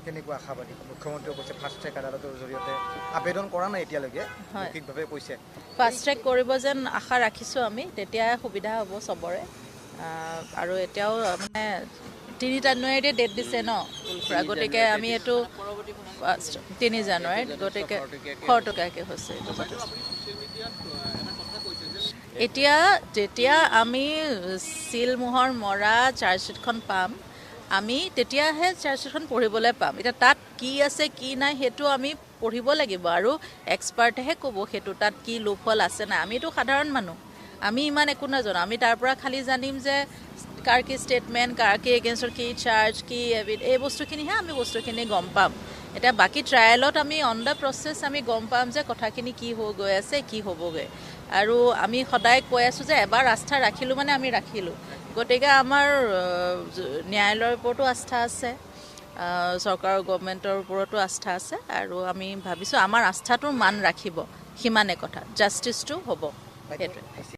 কেনেকুৱা আশাবাদী? মুখ্যমন্ত্ৰীয়ে কৈছে ফাষ্ট ট্ৰেক আদালতৰ জৰিয়তে আবেদন কৰা নাই এতিয়ালৈকে, মৌখিকভাৱে কৈছে। ফাষ্ট ট্ৰেক কৰিব যেন আশা ৰাখিছোঁ আমি, তেতিয়াই সুবিধা হ'ব চবৰে। আৰু এতিয়াও মানে 3 জানুৱাৰীতে ডেট দিছে ন, গতিকে আমি এইটো 3 জানুৱাৰীত, গতিকে খৰতকীয়াকৈ হৈছে এইটো। এতিয়া যেতিয়া আমি চিল মোহৰ মৰা চাৰ্জশ্বিটখন পাম, আমি তেতিয়াহে চাৰ্জশ্বিটখন পঢ়িবলৈ পাম। এতিয়া তাত কি আছে কি নাই সেইটো আমি পঢ়িব লাগিব আৰু এক্সপাৰ্টেহে ক'ব সেইটো তাত কি লোফল আছে নাই। আমিতো সাধাৰণ মানুহ, আমি ইমান একো নাজানো। আমি তাৰ পৰা খালি জানিম যে কাৰ কি ষ্টেটমেণ্ট, কাৰ কি এগেইনষ্টত কি চাৰ্জ, কি এভিড, এই বস্তুখিনিহে আমি বস্তুখিনি গম পাম। এতিয়া বাকী ট্ৰায়েলত আমি অন the process আমি গম পাম যে কথাখিনি কি হৈ গৈ আছে, কি হ'বগৈ। আৰু আমি সদায় কৈ আছোঁ যে এবাৰ আস্থা ৰাখিলোঁ মানে আমি ৰাখিলোঁ। গতিকে আমাৰ ন্যায়ালয়ৰ ওপৰতো আস্থা আছে, চৰকাৰৰ গভমেণ্টৰ ওপৰতো আস্থা আছে, আৰু আমি ভাবিছোঁ আমাৰ আস্থাটোৰ মান ৰাখিব, সিমানে কথা, জাষ্টিছটো হ'ব, সেইটোৱে।